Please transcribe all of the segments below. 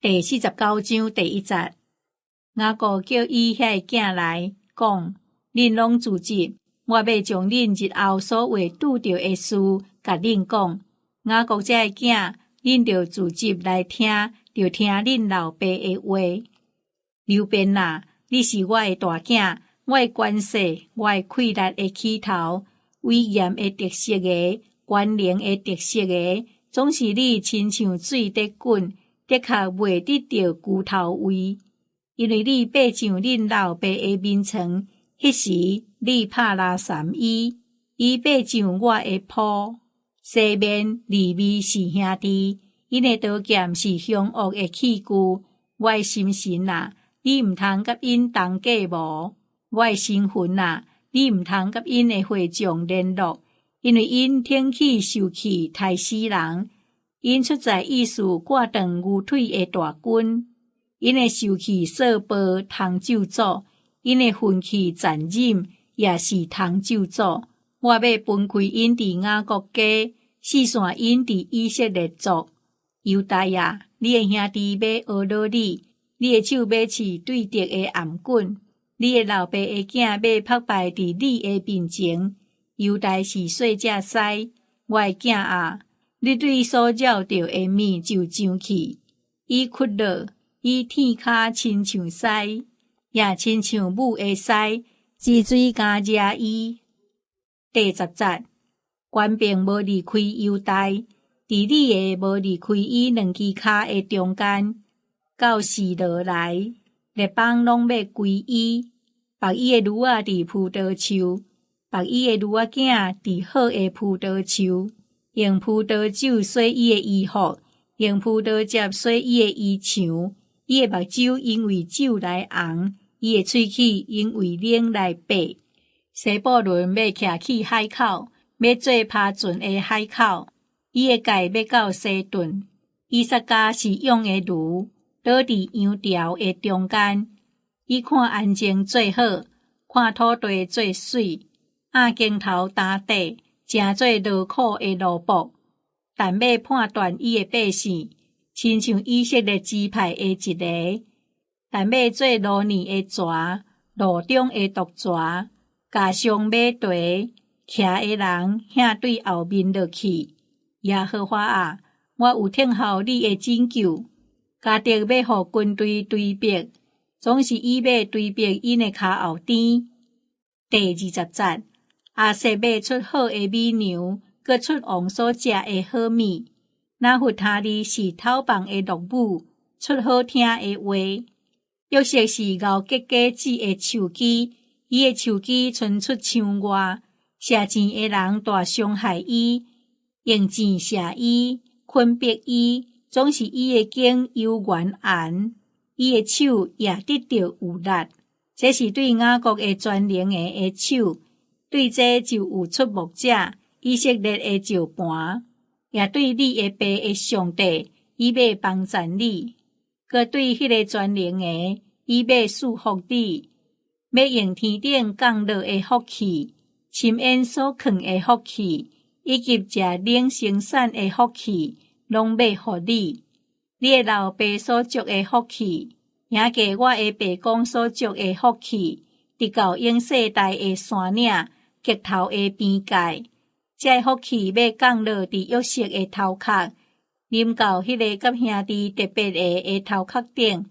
第49章第1節，雅各叫伊遐个囝來講：恁攏注意，我欲將恁日後所會拄著的事，共恁講。雅各這个囝，恁著注意來聽，著聽恁老爸的話。流便啊，你是我的大囝，我的權勢，我的氣力的起頭，威嚴的得勝的，權能的得勝的，總是你親像水佇滾，的確袂得著龜頭位。因為你爬上恁老爸的眠床，彼時你拍拉毆伊，伊爬上我的鋪。西緬、利未是兄弟，𪜶的刀劍是兇惡的器具。我的心神啊，你毋通佮𪜶同計謀；我的神魂啊，你毋通佮𪜶的會眾聯絡，因為𪜶挺起受氣刣死人，𪜶出在意思割斷牛腿的大筋，𪜶的受氣說報通咒詛，𪜶的憤氣殘忍也是通咒詛。我欲分開𪜶佇雅各家，四散𪜶佇以色列族。猶大啊，你的兄弟欲呵咾你，你的手欲飼對敵的頷頸，你的老爸的囝欲拍敗佇你的面前。猶大是細隻獅，我的囝啊，你對所繞著的物就上去。伊屈落，伊踮跤親像獅，也親像母的獅，止水敢惹伊。第10節，權柄無離開猶大，治理的無離開伊兩支跤的中間。到示羅來，列邦攏欲歸伊。縛伊的驢仔佇葡萄樹，縛伊的驢仔囝佇好的葡萄樹，用葡萄酒洗伊的衣服，用葡萄汁洗伊的衣裳。伊的目睭因為酒來紅，伊的喙齒因為奶來白。西布倫欲徛去海口，欲做拍船的海口。伊的界欲到西頓。以薩迦是勇的驢，倒佇羊牢的中間。伊看安靜做好，看土地做媠，按肩頭擔底，成做勞苦的奴僕。但欲判斷伊的百姓，親像以色列支派的一个。但欲做羅尼的蛇，路中的毒蛇，駕上馬蹄，騎的人向對後面落去。耶和華啊，我有等候你的拯救。迦得欲予軍隊追逼，總是伊欲追逼𪜶的跤後邊。第20節，亞設欲出好的米糧，閣出王所食的好物。拿弗他利是偷放的駱母，出好聽的話。約瑟是熬結果子的樹枝，伊的樹枝伸出牆外，射箭的人大傷害伊，用箭射伊，困迫伊，總是伊的頸猶原紅，伊的手也得著有力。這是對雅各的全能的的手，對這就有出牧者以色列的石磐，也對你的爸的上帝，伊欲幫贊你；閣對彼个全能的，伊欲賜福你，欲用天頂降落的福氣，深淵所囥的福氣，以及食冷生產的福氣，攏欲予你。你的老爸所祝的福氣，贏過我的爸公所祝的福氣，直到永世代的山嶺、極頭的邊界。這福氣欲降落佇約瑟的頭殼，臨到彼个佮兄弟特別的的頭殼頂。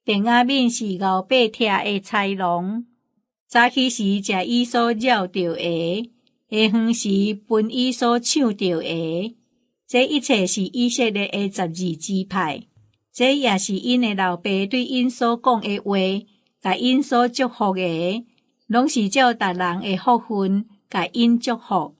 便雅憫是熬白拆的豺狼，早起時食伊所抓著的，下昏時分伊所搶著的。這一切是以色列的12支派，這也是𪜶的老爸對𪜶所講的話，共𪜶所祝福的，攏是照逐人的福分，共𪜶祝福。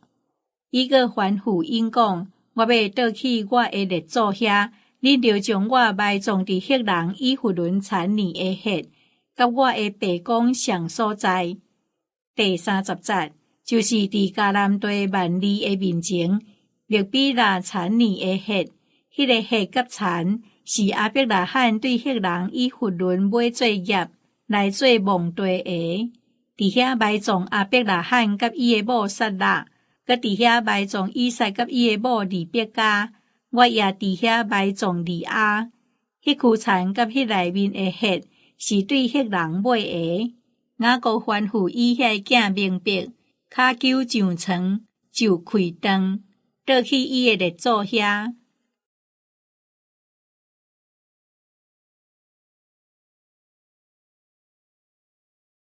伊閣吩咐𪜶講：我欲倒去我的列祖遐，恁著將我埋葬佇赫人以弗崙田年的赫，佮我的爸公仝所在。第30節，就是佇迦南地幔利的面前，麥比拉田年的赫，彼个赫佮田是亞伯拉罕對赫人以弗崙買做業來做墓地的。佇遐埋葬亞伯拉罕佮伊的某撒拉，閣佇遐埋葬以撒佮伊的某利百加。我也佇遐埋葬利亞。彼區田佮彼內面的血是對赫人買的。雅各吩咐伊遐的囝明白，跤勼上床就開斷，倒去伊的列祖遐。